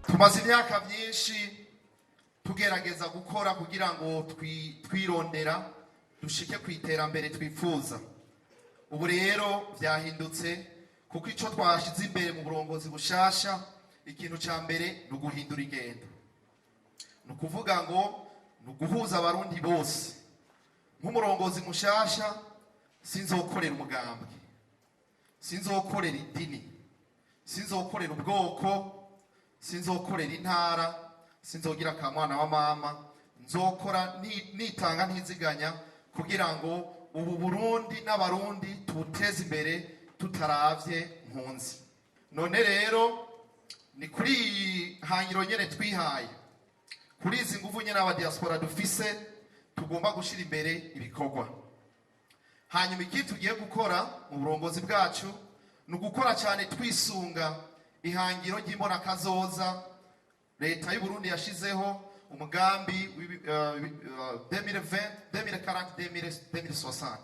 Tumaze imyaka myinshi tugerageza gukora kugira ngo twirondera dushike ku iterambere twifuza. Ubu rero byahindutse, kuko icyo twashyize imbere mu burongozi bushasha, ikintu cya mbere ni uguhindura ingendo. Ni ukuvuga ngo ni uguhuza Abarundi bose. Nk'umurongozi mushasha, sinzokorera umugambwe, sinzokorera idini, sinzokorera ubwoko, sinzokorera intara, sinzogira akamwana wa mama. Nzokora nitanga ntiziganya kugira ngo ubu Burundi n'Abarundi tubuteze imbere tutaravye nkunzi. None rero ni kuri iyi hangiro nyene twihaye, kuri izi nguvu nyene aba diaspora dufise, tugomba gushira imbere ibikorwa. Hanyuma iki tugiye gukora mu burongozi bwacu ni ugukora cyane twisunga ihangiro ry'imbonakazoza Leta y'u Burundi yashizeho, umugambi 2020, 2040, 2060.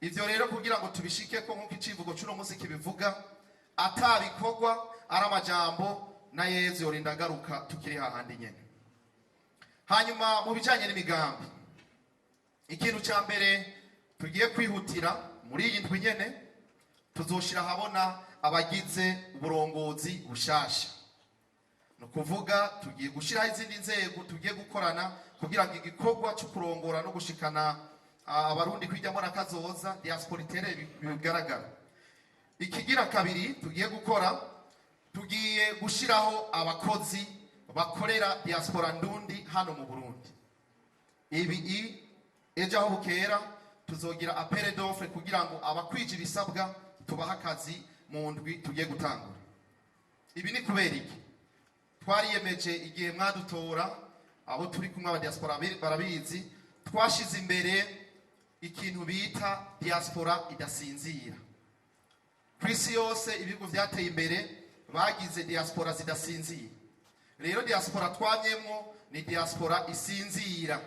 Ivyo rero kugira ngo tubishike ko, nk'uko icivugo c'uno munsi kibivuga, atabikorwa ari amajambo, na Yezu yorinda agaruka tukiri hahandi nyene. Hanyuma mu bijanye n'imigambi, ikintu cya mbere tugiye kwihutira muri iyi ndwi nyene, tuzoshira ahabona abagize uburongozi bushasha. Ni ukuvuga tugiye gushyiraho izindi nzego tugiye gukorana kugira ngo igikorwa cyo kurongora no gushikana Abarundi kwijyamo na kazoza diaspora itere bigaragara. Ikigira kabiri tugiye gukora, tugiye gushyiraho abakozi bakorera diaspora ndundi hano mu Burundi. Ibi ejo aho bukera tuzogira appel d'offre kugira ngo abakwije ibisabwa tubahe akazi mu ndwi tugiye gutangura. Ibi ni kubera iki? Twariyemeje igihe mwadutora, abo turi kumwe aba diaspora barabizi, twashize imbere ikintu bita diaspora idasinzira. Ku isi yose, ibihugu vyateye imbere bagize diaspora zidasinzira. Rero diaspora twamyemwo ni diaspora isinzira.